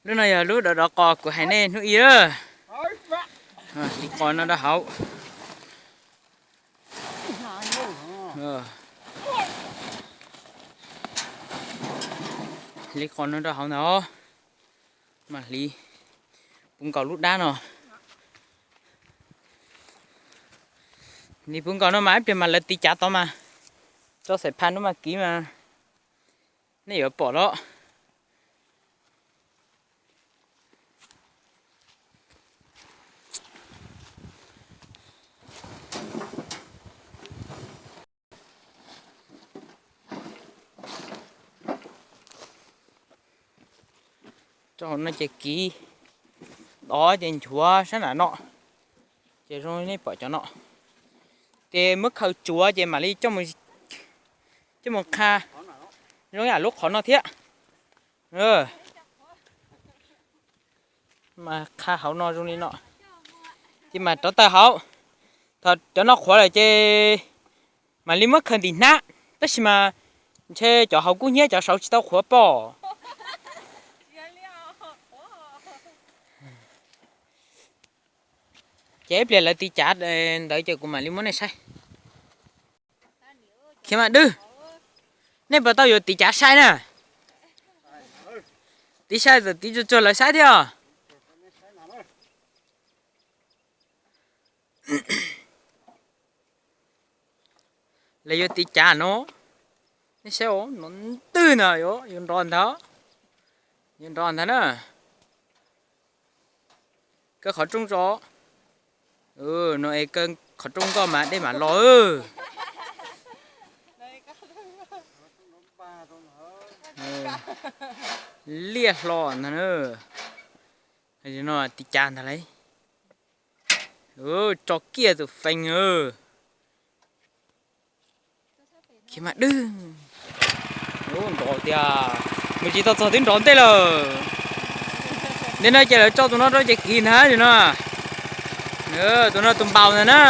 Lub no yog lub dov dov qos kuv hais nej hnub ib lawm. Hliv qos no rau hauv. Hliv qos no rau hauv ntag. Mas hliv puv nkaus lub dab no. Hliv puv nkaus no mas ib pliag mas lawv tiv cav tod mas, tso xaim phaj hnub mas kiv mas nej yuav pom los. Tso hauv no ces kiv, dov ces nchuav sab nram no, ces zoo li nej pom cov no. Ces muab khaws tsuav ces mam li coj mus qha zoo yam lub qhov no thiab. Mas qha hauv no zoo li no, ces mas rov taw hauv. Thaum cov no qhuav lawm ces mam li muab khaws ntim hnab, tab sis mas ntshe cov hauv kub hnyiab cov saud tsis tau qhuav pob. Ces ib pliag lawv tiv cav ntawd ces kuv mam li muab nej saib. Khiav Mas Dwb, nej puas tau yuav tiv cav sai na? Tiv sai txawm tiv tsuag tsuag lawv saib thiab os. Lawv yuav tiv cav no, nej saib, no twg ntag, yuav nrov ntag, yuav nrov ntag na. Kaw qhov rooj tso. No es kaw qhov rooj nkoj mas dej mam los. Liaj hlo ntag na. No tiv cav ntag lauj. Tso kiag tus fees. Khiav Mas Dwb, nrov tiag, mus tsis tau txog twb nrov ntej lawm. Ntawm no ces lawv tso tus no rau ces kiv ntag no. Tus no tus npaum ntag na.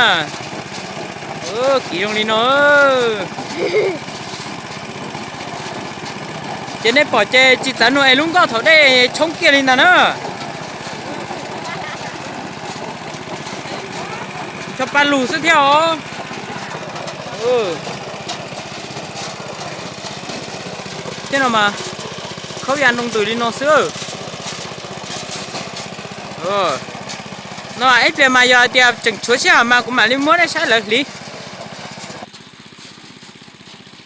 Kiv zoo li no. Ces nej pom ces tsis txav nug es lub nkoj thaum dej tshoob kiag li ntag na. Cov pa lug xwb thiab os. Thiab no mas khaub ya nroo ntws li no xwb. No ib pliag mas yog hais tias tseem tshuav sij hawm mas kuv mam li muab nej saib lawv hliv.